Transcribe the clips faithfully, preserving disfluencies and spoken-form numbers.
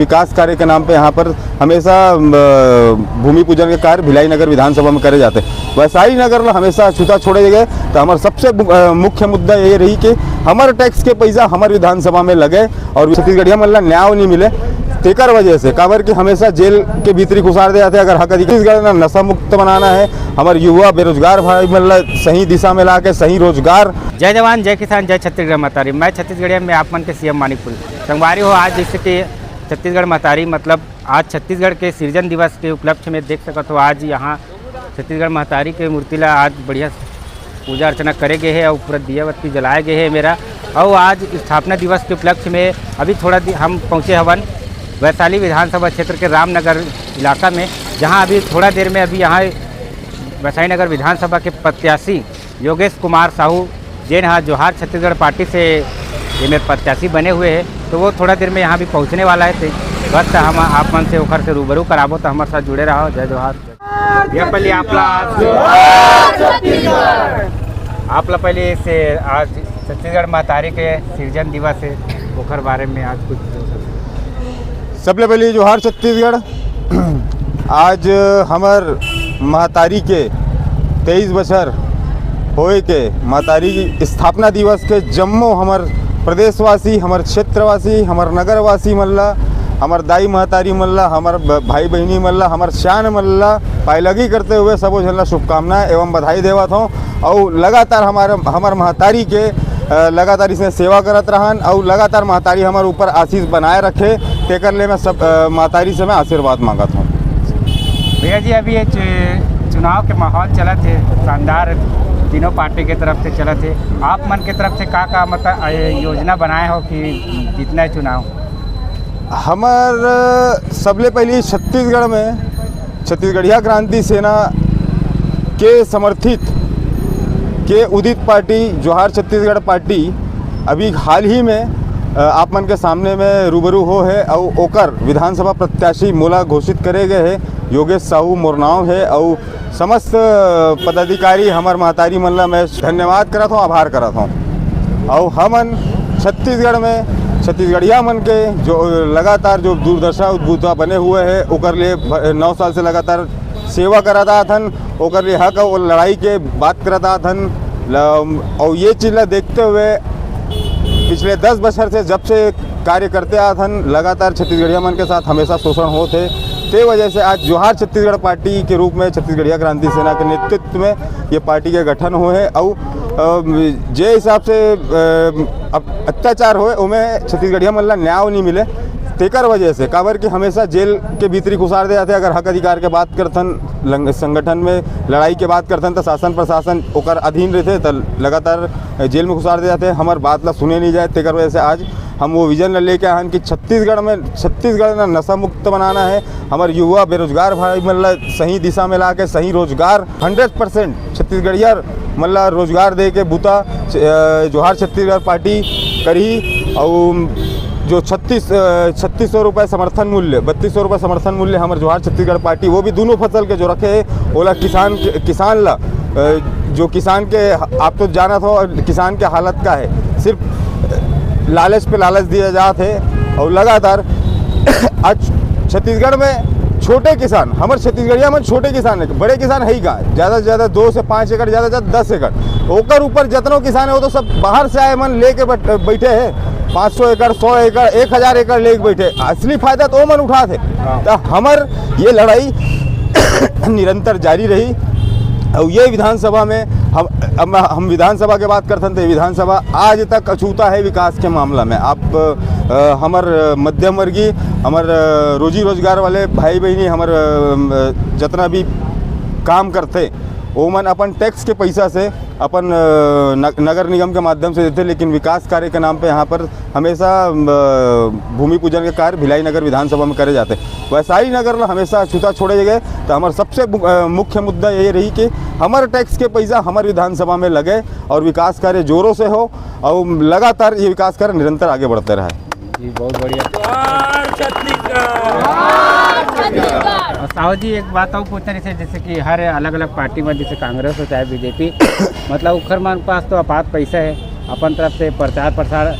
विकास कार्य के नाम पे यहाँ पर हमेशा, अ, भूमि पूजन के कार्य भिलाई नगर विधानसभा में करे जाते। वैशाली नगर ला हमेशा अछूता छोड़े गए। तो हमारा सबसे मु-, अ, मुख्य मुद्दा ये रही कि हमारे टैक्स के पैसा हमारे विधानसभा में लगे और छत्तीसगढ़िया मन ला न्याय नहीं मिले। तेकर वजह से, काबर कि हमेशा जेल के भीतरी घुसार दे जाते। अगर हक अधिकार, छत्तीसगढ़ ना नशा मुक्त बनाना है, हमारे युवा बेरोजगार भाई मन ला सही दिशा में ला के सही रोजगार। जय जवान, जय किसान, जय छत्तीसगढ़ महतारी। मैं छत्तीसगढ़िया में आप मन के सीएम मानिक पुरी। संगवारी हो, आज जैसे कि छत्तीसगढ़ महतारी, मतलब आज छत्तीसगढ़ के सिरजन दिवस के उपलक्ष्य में देख सकत हो, आज यहाँ छत्तीसगढ़ महतारी के मूर्ति ला आज बढ़िया पूजा अर्चना करे गए हे और पूरा दिया बत्ती जलाए गए हे मेरा। और आज स्थापना दिवस के उपलक्ष्य में अभी थोड़ा दि-, हम पहुँचे हवन वैशाली विधानसभा क्षेत्र के रामनगर इलाका में, जहाँ अभी थोड़ा देर में अभी यहाँ वैशाली नगर विधानसभा के प्रत्याशी योगेश कुमार साहू, जेन हा जोहार छत्तीसगढ़ पार्टी से ये मेरे प्रत्याशी बने हुए हैं, तो वो थोड़ा देर में यहाँ भी पहुँचने वाला है। तो बस हम आप मन से ओखर से रूबरू कराबो, तो हमारे साथ जुड़े रहो। जय जोहार। भैया, पहले आप ला, आप ला पहले से आज छत्तीसगढ़ महतारी के सिरजन दिवस है, ओखर बारे में आज कुछ। सबले पहले जोहार छत्तीसगढ़। आज हमर महतारी के तेईस बछर होए के महतारी स्थापना दिवस के जम्मो हमर प्रदेशवासी, हमर क्षेत्रवासी, हमर नगरवासी मन ला, हमर दाई महतारी मन ला, हमर ब-, भाई बहिनी मन ला, हमर सियान मन ला पायलगी करते हुए सबो झन ला शुभकामना एवं बधाई देवत हों। अउ लगातार हमारे, हमर महतारी के, अ, लगातार इसने सेवा करत रहन अउ लगातार महतारी हमर ऊपर आशीष बनाए रखे, तेकर ले मैं सब, अ, महतारी से मैं आशीर्वाद मांगत हूँ। भैया जी, अभी ये चु-, चुनाव के माहौल चलत हे, शानदार तीनों पार्टी के तरफ से चलत हे, आप मन के तरफ से का का मतलब, अ, योजना बनाए हो कि जीतना है चुनाव? हमर, अ, सबले पहली छत्तीसगढ़ में छत्तीसगढ़िया क्रांति सेना के समर्थित के उदित पार्टी, जोहार छत्तीसगढ़ पार्टी, अभी हाल ही में, अ, आप मन के सामने में रूबरू हो है अउ ओकर विधानसभा प्रत्याशी मोला घोषित करे गए है। योगेश साहू मोर नाव है अउ समस्त पदाधिकारी हमर महतारी मन ला मैं धन्यवाद करत हूँ, आभार करत हूँ। अउ हमन छत्तीसगढ़ में छत्तीसगढ़िया मन के जो लगातार जो दुर्दशा उद्भूता बने हुए है, ओकर लिए भ-, नौ साल से लगातार सेवा करत आत हन, ओकर लिए हक अउ लड़ाई के बात करत आत हन। ल-, अउ ये चीज ला देखते हुए पिछले दस बछर से जब से कार्य करते आत हन, लगातार छत्तीसगढ़िया मन के साथ हमेशा शोषण होत हे। ते वजह से आज जोहार छत्तीसगढ़ पार्टी के रूप में छत्तीसगढ़िया क्रांति सेना के नेतृत्व में ये पार्टी के गठन होए हे। अउ, अ, जे हिसाब से, अ, अब अत्याचार होए, ओमे छत्तीसगढ़िया मन ला न्याय नहीं मिले, तेकर वजह से, काबर कि हमेशा जेल के भीतरी घुसार दे जाते। अगर हक अधिकार के बात करथन, लंग-, संगठन में लड़ाई के बात करथन, तो शासन प्रशासन ओकर अधीन रहते, तो लगातार जेल में घुसार दे जाते। हमर बात ला सुने नहीं जाए, तेकर वजह से आज हम वो विजन ला लेके आए हन कि छत्तीसगढ़ में, छत्तीसगढ़ ना नशा मुक्त बनाना है, हमर युवा बेरोजगार भाई मन ला सही दिशा में ला के सही रोजगार, हंड्रेड परसेंट छत्तीसगढ़िया मन ला रोजगार दे के बूता, अ, जोहार छत्तीसगढ़ पार्टी करही। अउ जो छत्तीस, अ, छत्तीस सौ रुपये समर्थन मूल्य, बत्तीस सौ रुपये समर्थन मूल्य हमर जोहार छत्तीसगढ़ पार्टी, वो भी दोनों फसल के जो रखे हे, ओला किसान के, किसान ला, अ, जो किसान के, आप तो जानत हो किसान के हालत का है, सिर्फ लालच पे लालच दिया जात है। और लगातार आज छत्तीसगढ़ में छोटे किसान, हमर छत्तीसगढ़िया मन छोटे किसान है, बड़े किसान है ही का, ज़्यादा से ज़्यादा दो से पाँच एकड़, ज़्यादा से ज़्यादा दस एकड़, ओकर ऊपर जितनो किसान है, वो तो सब बाहर से आए मन लेके बैठ-, बैठे हैं, पाँच सौ एकड़, सौ एकड़, एक हज़ार एकड़ लेके बैठे। असली फायदा तो मन उठात हे। हाँ। तो हमर ये लड़ाई निरंतर जारी रही। और ये विधानसभा में हम, हम, हम विधानसभा के बात करथन, तो ये विधानसभा आज तक अछूता है विकास के मामला में। आप, अ, हमर मध्यम वर्गीय, हमर, अ, रोजी रोजगार वाले भाई बहिनी, हमर, अ, जितना भी काम करते, वो मन अपन टैक्स के पैसा से अपन, अ, न-, नगर निगम के माध्यम से देते, लेकिन विकास कार्य के नाम पे यहाँ पर हमेशा, अ, भूमि पूजन के कार्य भिलाई नगर विधानसभा में करे जाते। वैशाली नगर ला हमेशा अछूता छोड़े गए। तो हमारा सबसे मु-, अ, मुख्य मुद्दा ये रही कि हमारे टैक्स के पैसा हमारे विधानसभा में लगे और विकास कार्य जोरों से हो और लगातार ये विकास कार्य निरंतर आगे बढ़ते रहे। जी, बहुत बढ़िया। जोहार छत्तीसगढ़। और साहू जी, एक बात और पूछना, जैसे, जैसे कि हर अलग-अलग पार्टी में, जैसे कांग्रेस हो चाहे बीजेपी, मतलब, उखर मन पास तो अपार पैसा है, अपन तरफ से प्रचार प्रसार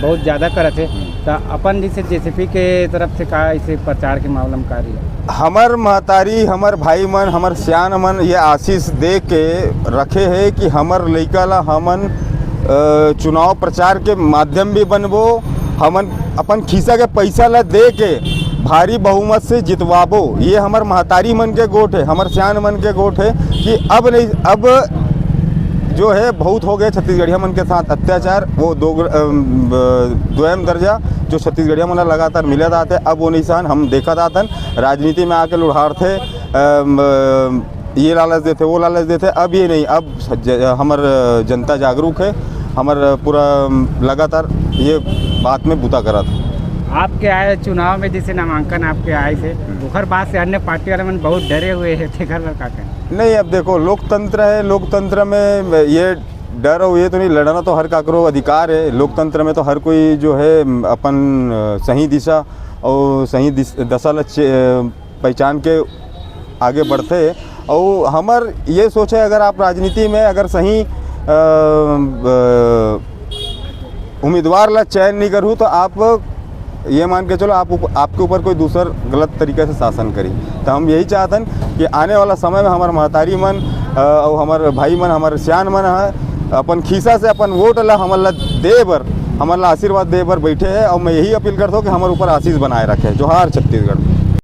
बहुत ज्यादा करत हे। त अपन जैसे जेसीपी के तरफ से का ऐसे प्रचार के मामला में का रही? हमर महतारी, हमर भाई मन, हमर सियान मन ये आशीष दे के रखे हे कि हमर लइका ला हमन, अ, चुनाव प्रचार के माध्यम भी बनबो, हमन अपन खीसा के पैसा ला दे के भारी बहुमत से जितवाबो। ये हमर महतारी मन के गोठ हे, हमर सियान मन के गोठ हे कि अब नहीं, अब जो है बहुत हो गए छत्तीसगढ़िया मन के साथ अत्याचार। वो दो, अम, ब-, दोयम दर्जा जो छत्तीसगढ़िया मन ला लगातार मिलत आते, अब वो निशान हम देखत आतन। राजनीति में आके लुढ़ारथे, अम, ये लालच देथे, वो लालच देथे। अब ये नहीं, अब ज-, हमर जनता जागरूक है, हमर पूरा लगातार ये बात में बूता करत है। आपके आए चुनाव में जैसे नामांकन आपके आए से, ओकर बाद से अन्य पार्टी वाले मन बहुत डरे हुए हैं, तेकर बर का कहें? नहीं, अब देखो, लोकतंत्र है, लोकतंत्र में ये डर और ये तो नहीं, लड़ना तो हर काकरो अधिकार है। लोकतंत्र में तो हर कोई जो है अपन, अ, सही दिशा और सही दिस-, दशा ल चे-, पहचान के आगे बढ़थे। और हमर ये सोच है, अगर आप राजनीति में अगर सही, अ, अ, उम्मीदवार ला चयन नहीं करू तो आप ये मान के चलो आप उप-, आपके ऊपर कोई दूसर गलत तरीके से शासन करी। तो हम यही चाहतन कि आने वाला समय में हमार महतारी मन, अ, और हमार भाई मन, हमार सियान मन ह अपन खीसा से अपन वोट ला हमन ला दे बर, हमन ला आशीर्वाद दे बर बैठे हैं। और मैं यही अपील करता हूँ कि हमारे ऊपर आशीष बनाए रखे। जोहार छत्तीसगढ़।